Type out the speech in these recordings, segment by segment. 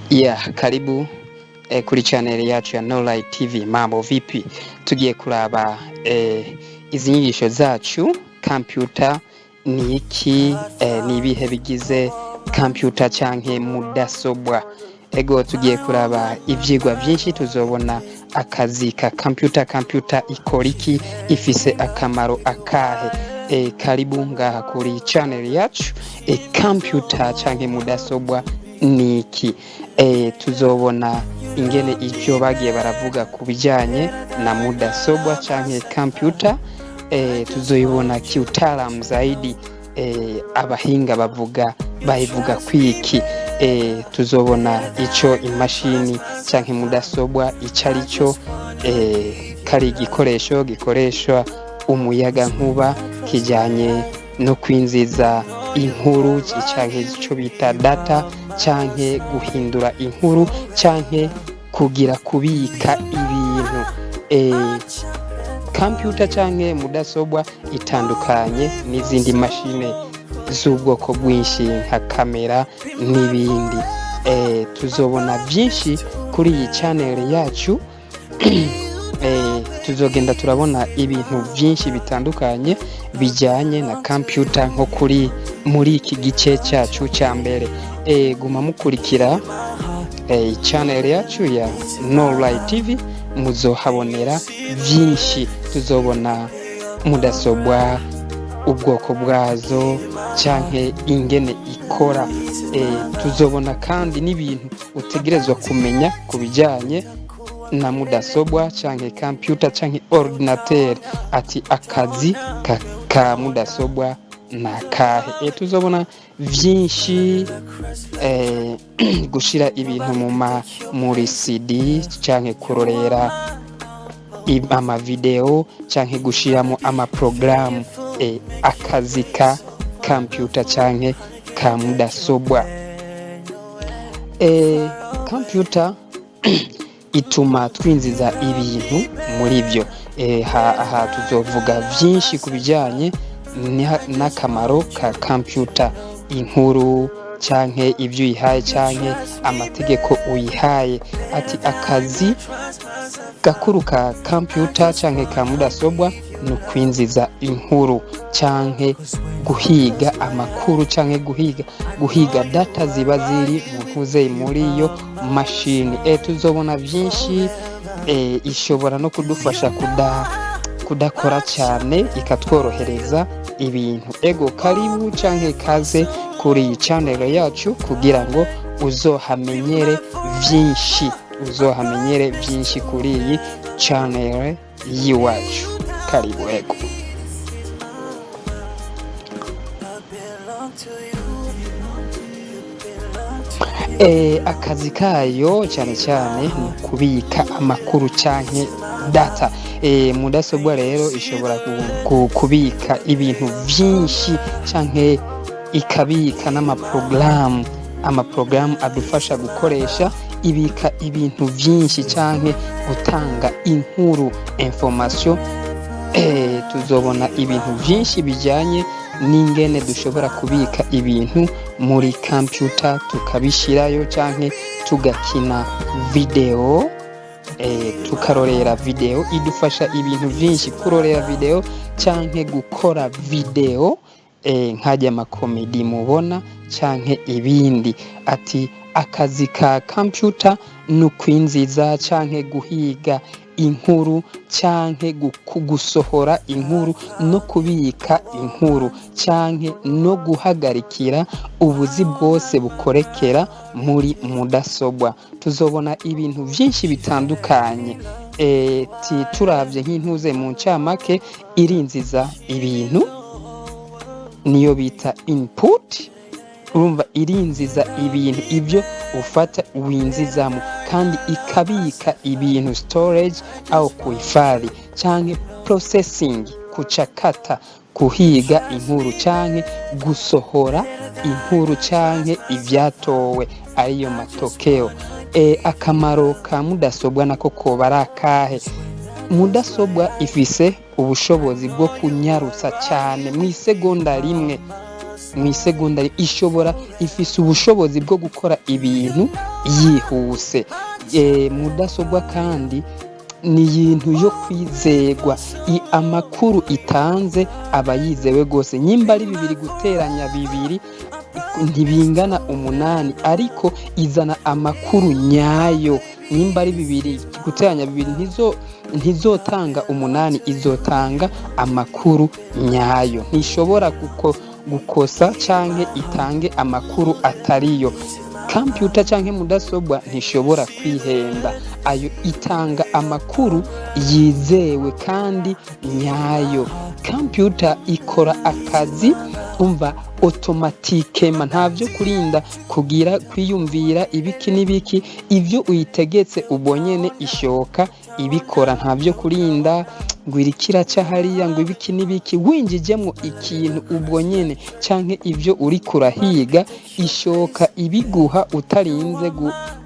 Yeah, karibu kuri channel yacu ya No Light TV. Mambo vipi? Tugiye kuraba izi nyigisho zacu. Computer ni iki? Ni ibihe bigize computer canke mudasobwa? Ego, tugiye kuraba ivyigwa vyinshi. Tuzobona akazi ka computer, computer ikora iki, ifise akamaro akahe? Karibu ngaha kuri channel yacu. Computer canke mudasobwa ni iki? Tuzobona ingene ivyo bagiye baravuga ku bijanye na mudasobwa canke computer. Tuzoibona kiutaalamu zaidi. Abahinga bavuga, bayivuga kwiki? Tuzobona ico imashini canke mudasobwa ico ari cyo. Kari igikoresho gikoreshwa umuyaga nkuba kijanye no kwinjiza inkuru canke ico bita data, canke guhindura inkuru, canke kugira kubika ibintu. Computer canke mudasobwa itandukanye n'izindi mashine z'ubwoko bwinshi nka kamera n'ibindi. Tuzobona byinshi kuri iyi channel yacu. Tuzogenda turabona ibintu byinshi bitandukanye bijyanye na computer, nko kuri muri iki gice cyacu cya mbere. Guma mukurikira channel yacu ya No Light TV, muzohabonera byinshi. Tuzobona mudasobwa, ubwoko bwazo canke ingene ikora. Tuzobona kandi n'ibintu utegerezwa kumenya ku bijyanye na mudasobwa canke computer canke ordinateur. Ati akazi ka mudasobwa ni akahe? Tuzobona vyinshi, gushira ibintu mu ma muri CD, canke kurorera amavideo, canke gushiramo amaprogaramu. Akazi ka computer canke ka mudasobwa. Computer ituma twinjiza ibintu muri byo. Aha tuzovuga vyinshi ku bijanye n'akamaro ka computer, inkuru canke ibyo uyihaye canke amategeko uyihaye. Ati akazi gakuru ka computer canke ka mudasobwa ni ukwinjiza inkuru canke guhiga amakuru, canke guhiga data ziba ziri mu ntuze muri iyo mashini. Tuzobona vyinshi. Ishobora no kudufasha kudakora cyane, ikatworohereza ibintu. Ego, karibu canke kaze kuri iyi channel yacu kugira ngo uzohamenyere vyinshi, uzohamenyere vyinshi kuri iyi channel y'iwacu. Karibu, ego. Belong to you. You belong to Akazi kayo cyane cyane ni ukubika amakuru canke data. Mudasobwa rero ishobora kubika ibintu vyinshi, canke ikabika n'amaporogaramu, amaporogaramu adufasha gukoresha. Ibika ibintu vyinshi canke gutanga inkuru, information. Tuzobona ibintu vyinshi bijyanye n'ingene dushobora kubika ibintu muri computer, tukabishirayo, canke tugakina video, tukarorera video. Idufasha ibintu vyinshi, kurorera video canke gukora video, nk'ajya amakomedi mubona canke ibindi. Ati akazi ka computer ni ukwinjiza canke guhiga inkuru, canke gusohora inkuru, no kubika inkuru, canke no guhagarikira ubuzi bwose bukorekera muri mudasobwa. Tuzobona ibintu vyinshi bitandukanye. Turavye nk'intuze mu ncamake, irinziza ibintu, niyo bita input. Urumva, irinziza ibintu, ibyo ufata winzizamo, kandi ikabika ibintu, storage au kuhifadhi, canke processing, kuchakata, kuhiga inkuru canke gusohora inkuru canke ivyatowe, ariyo matokeo. Akamaro ka mudasobwa nako koba ari akahe? Mudasobwa ifise ubushobozi bwo kunyarutsa cyane mu isegonda rimwe. Mu isegonda ishobora, ifise ubushobozi bwo gukora ibintu yihuse. Mudasobwa kandi ni ibintu yo kwizegwa. Amakuru itanze aba yizewe rwose. Nyimba ari bibiri guteranya bibiri ntibingana umunani, ariko izana amakuru nyayo. Nimba ari bibiri guteranya bibiri ntizotanga umunani, izotanga amakuru nyayo. Ntishobora gukosa canke itange amakuru atariyo. Computer canke mudasobwa ntishobora kwihenda, ayo itanga amakuru yizewe kandi nyayo. Computer ikora akazi, umva, automatiquement, nta byo kurinda kugira kwiyumvira ibiki n'ibiki. Ibyo uyitegetse ubwo nyene ishoka ibikora, nta byo kurinda ngo iriko iraca hariya, ngo ibiki n'ibiki. Winjijemwo ikintu ubwo nyene canke ivyo uriko urahiga, ishoka ibiguha utarinze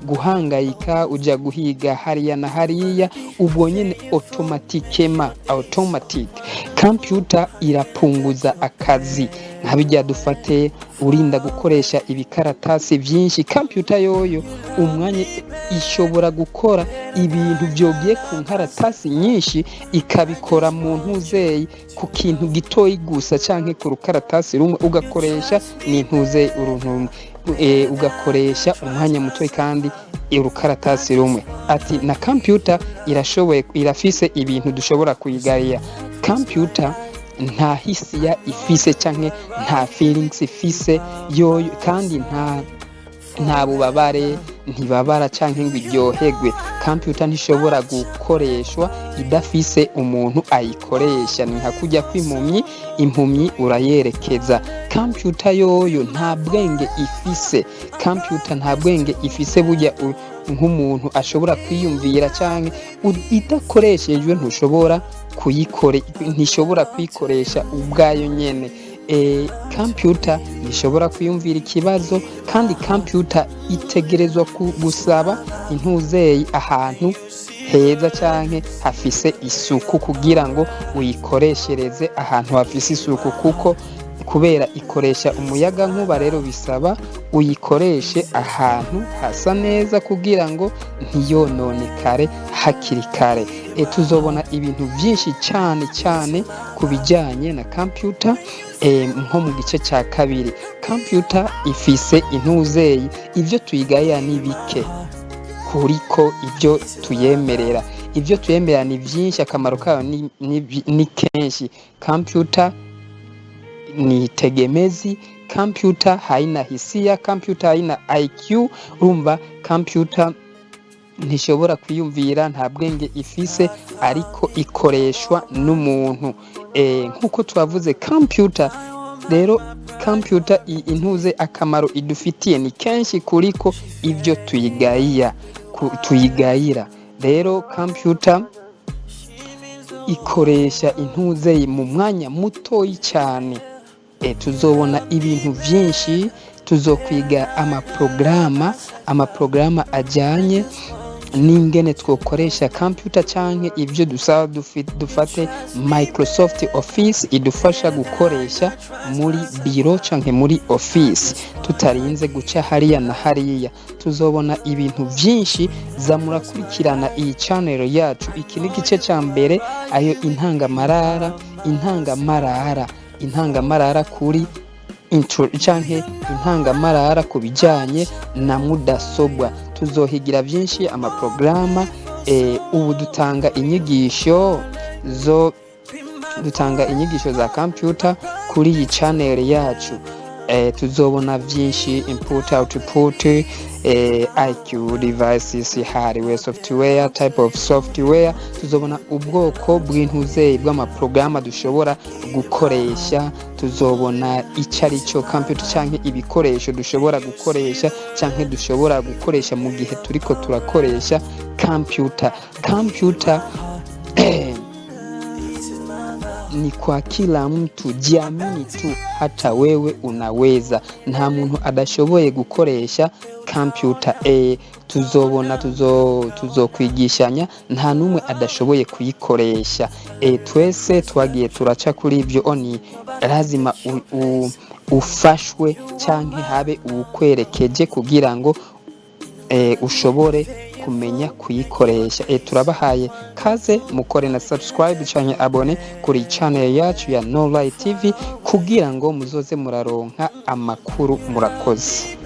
guhangayika uja guhiga hariya na hariya. Ubwo nyene, automatiquement, automatic. Computer irapunguza akazi, nka bijya dufate urinda gukoresha ibikaratasi vyinshi. Computer yoyo umwanya ishobora gukora ibintu vyogiye ku nkaratasi nyinshi, ikabikora mu ntuzeyi ku kintu gitoyi gusa canke ku rukaratasi rumwe, ugakoresha n'intuzeyi uruntu rumwe, ugakoresha umwanya mutoyi kandi urukaratasi rumwe. Ati na computer irashoboye, irafise ibintu dushobora kuyigarira. Computer nta hisia ifise canke nta feelings ifise yoyo, kandi nta bubabare, ntibabara canke ngo iryoherwe. Computer ntishobora gukoreshwa idafise umuntu ayikoresha, ni nka kurya kw'impumyi, impumyi urayerekeza. Computer yoyo nta bwenge ifise. Computer nta bwenge ifise burya nk'umuntu ashobora kwiyumvira canke idakoreshejwe ntushobora kuyikore, ntishobora kwikoresha ubwayo nyene. Computer ntishobora kwiyumvira ikibazo, kandi computer itegerezwa gusaba intuzeyi ahantu heza canke hafise isuku kugira ngo uyikoreshereze ahantu hafise isuku, kuko kubera ikoresha umuyagankuba, rero bisaba uyikoreshe ahantu hasa neza kugira ngo ntiyononekare hakiri kare. Tuzobona ibintu byinshi cyane cyane ku bijyanye na computer nko mu gice cya kabiri. Computer ifise intuzeyi, ibyo tuyigaya ni bike kuriko ibyo tuyemerera. Ibyo tuyemerera ni byinshi, akamaro kayo ni kenshi. Computer ni tegemezi, computer haina hisia, computer haina IQ. Urumva, computer ntishobora kwiyumvira, nta bwenge ifise, ariko ikoreshwa n'umuntu. Nk'uko twavuze, computer rero, computer intuze akamaro idufitiye ni kenshi kuriko ibyo tuyigayira tuyigayira. Rero computer ikoresha intuze mu mwanya mutoyi cyane. Tuzobona ibintu byinshi, tuzokwiga amaporogaramu ajyanye n'ingene twokoresha computer canke ibyo dusaba dufate Microsoft Office idufasha gukoresha muri biro canke muri office tutarinze guca hariya na hariya. Tuzobona ibintu byinshi, za murakurikirana iyi channel yacu. Iki ni igice ca mbere, ayo intangamarara kuri intro canke intangamarara ku bijyanye na mudasobwa. Tuzohigira byinshi, amaporogaramu. Ubu dutanga inyigisho zo dutanga inyigisho za computer kuri iyi channel yacu. Tuzobona byinshi: input, output, IQ devices, hardware, software, type of software. Tuzobona ubwoko bw'intuzeyi bw'amaporogaramu dushobora gukoresha, tuzobona icyo ari cyo computer canke ibikoresho dushobora gukoresha canke dushobora gukoresha mu gihe turiko turakoresha computer. Computer ni kwa kila mtu, jiamini tu, hata wewe unaweza. Nta muntu adashoboye gukoresha computer. Tuzobona, tuzokwigishanya, nta n'umwe adashoboye kuyikoresha. Twese twagiye turaca kuri ibyo, oni lazima Ufashwe canke habe uwukwerekeje kugira ngo ushobore kumenya kuyikoresha. Turabahaye kaze, mukore na subscribe canke abonner kuri channel yacu ya No Light TV kugira ngo muzoze muraronka amakuru. Murakoze.